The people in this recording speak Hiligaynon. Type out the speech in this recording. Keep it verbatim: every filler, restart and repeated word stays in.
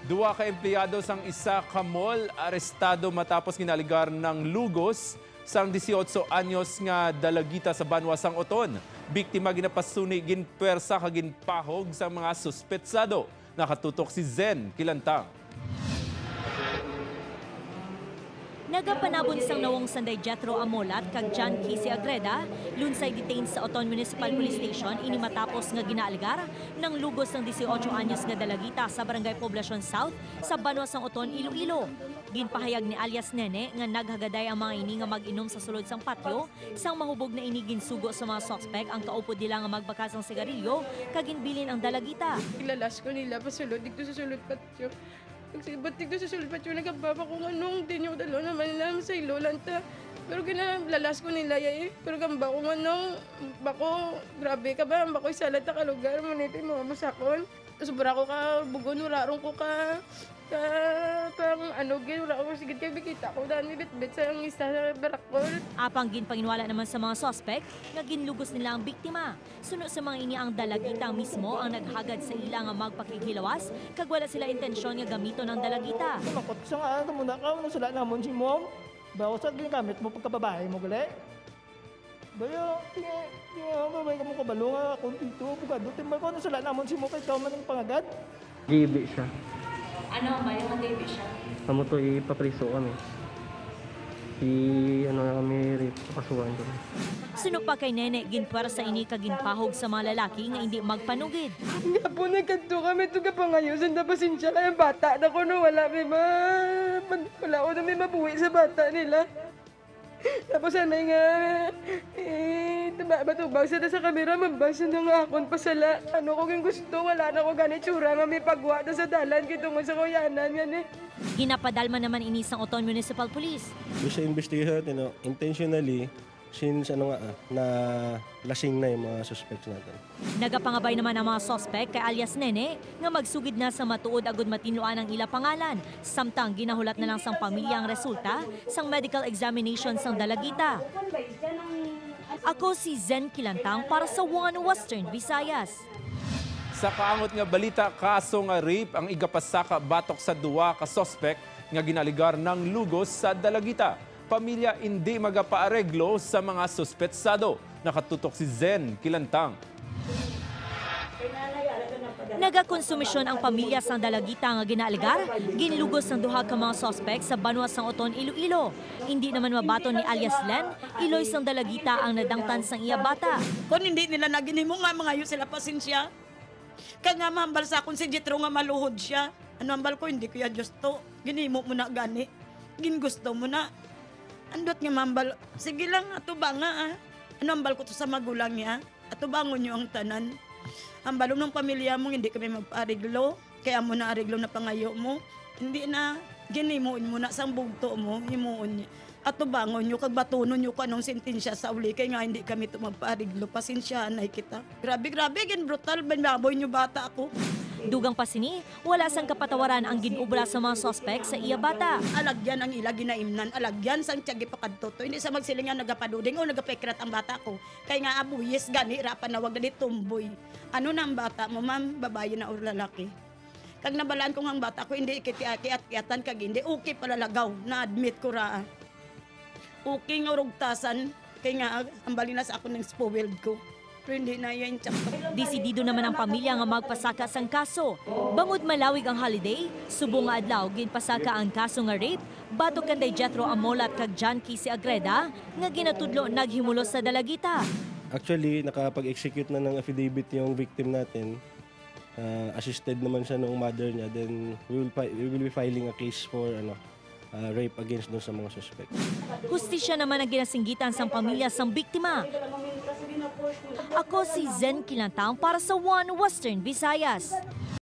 Duha ka empleyado sang isa ka mall arestado matapos ginaligar ng lugos sang dieciocho anyos nga dalagita sa banwa sang Oton. Biktima ginapasuni, ginpwersa kag ginpahog sang mga suspetsado. Nakatutok si Zen Kilantang. Nagapanabon sang nawong sanday Jethro Amolat kag John Kisi Agreda, lunsay detained sa Oton Municipal Police Station ini matapos nga ginaalgar ng lugos sang dieciocho anyos nga dalagita sa Barangay Poblacion South sa banwa sang Oton, Iloilo. Ginpahayag ni alias Nene nga naghagaday ang mga ini nga mag-inom sa sulod sang patio. Sang mahubog na ini, ginsugo sa mga suspek ang kaupod nila nga magbakal sang sigarilyo kag ginbilin ang dalagita. Ilalas ko nila pasulod dito sa sulod patio. Pagsibot dito sa sulod patio, nagababa ko nga nung di nyo dalo naman lang sa ilo lang ta. Pero ginalalas ko nila yay. Pero gamba ko nga nung bako, grabe ka ba? Bako isalat ta ka lugar, muniti mo musakon. Sobra ko ka bugon, wala ron ko ka, ka pang ano gid, wala ko sigid kay bikita ko daan ni bitbit sa ang isa sa barakol. Apang ginpanginwala naman sa mga suspek nga ginlugos nila ang biktima. Suno sa mga ini, ang dalagita mismo ang naghagad sa ila nga magpakighilawas kag wala sila intensyon nga gamiton ang dalagita. Makot sa nga amo na ka, nasala namon si mom. Bawas sa ginagamit mo pagkababae mo gali. Baya, kaya, kaya, babay ka mo kabalo nga akong tito, abogado, timbal ko, nasala namon si mo kay ikaw man ang pangagad. G B siya. Ano ang bayo nga G B siya? Amo to, ipapriso kami. Si, ano na kami, rape, pakasuhan kami. Suno pa kay Nene, ginpwersa ini kag ginpahog sa mga lalaki nga indi magpanugid. Nga po, nagkadto kami to kapangayo sa pasensya kay ang bata na kuno wala may ma... wala ko na may mabuhi sa bata nila. Tapos anay nga, eh, taba-, matubag sa sa kamera, mambasa na nga akon pasala. Ano ko ging gusto, wala na ko gani tsura nga may pagwa na sa dalan kay tungod sa kuyanan nga ni. Ginapadalman naman ini sang Oton Municipal Police. Doon sa investigation natin, no, intentionally, since ano nga, ah, na lasing na yung mga suspects natin. Nagapangabay naman ang mga suspek kay alias Nene nga magsugid na sa matuod agud matinluan ang ila pangalan, samtang ginahulat na lang sang pamilya ang resulta sang medical examination sang dalagita. Ako si Zen Kilantang para sa One Western Visayas. Sa kaangot nga balita, kaso nga rape ang igapasaka batok sa duwa ka suspek nga ginaligar ng lugos sa dalagita. Pamilya indi magapaareglo sa mga suspetsado. Nakatutok si Zen Kilantang. Nagakonsumisyon ang pamilya sang dalagita nga ginaalegar ginlugos sang duha ka mga suspek sa banwa sang Oton, Iloilo. Indi naman mabaton ni alias Len, iloy sang dalagita ang nadangtan sang iya bata. Kon indi nila na ginhimo nga mangayo sila pasensya, kag nga mahambal sa akon si Jethro nga maluhod siya. Ano hambal ko, hindi ko ya Diyos to. Ginhimo mo na gani. Gingusto mo na. Andot nga mambal, sige lang, atubanga, ah. Ano hambal ko to sa magulang niya? Atubangon niyo ang tanan. Hambalon ng pamilya mo, hindi kami magpaariglo. Kaya mo na ariglo na pangayo mo. Hindi na, ginimuon mo na sang bugto mo, himuon niya. Atubangon niyo kag batunon niyo ko anong sentensya sa uli, kay nga hindi kami to magpaariglo. Pasensyahan na kita. Grabe, grabe, gin brutal, binaboy niyo bata ako. Dugang pa sini, wala sang kapatawaran ang gin-obra sa mga suspek sa iya bata. Alagyan ang ila ginaimnan, alagyan sang tiyagi pakadto to. Hindi sa magsiling nga nagapaduding o nagapekrat ang bata ko. Kay nga abuyis gani ra panawag na di tumboy. Ano na ang bata mo, ma'am? Babayi na or lalaki? Kag nabalaan ko nga ang bata ko hindi kiti-, kiat-kiatan kag hindi okay palalagaw. Na-admit ko ra. Okay nga urugtasan, kay nga ang balina sa ako nang spoiled ko. Pero hindi na yan tsakto. Desidido naman ang pamilya nga magpasaka sang kaso. Bangod malawig ang holiday, subong nga adlaw ginpasaka ang kaso nga rape batok kanday Jethro Amolat kag John Casey Agreda nga ginatudlo naghimulos sa dalagita. Actually, nakapag-execute na ng affidavit yung victim natin. Ah, assisted naman siya ng mother niya, then we will fi- we will be filing a case for ano, ah, rape against dun sa mga suspect. Hustisya naman ang ginasinggitan sang pamilya sang biktima. Ako si Zen Kilantang para sa One Western Visayas.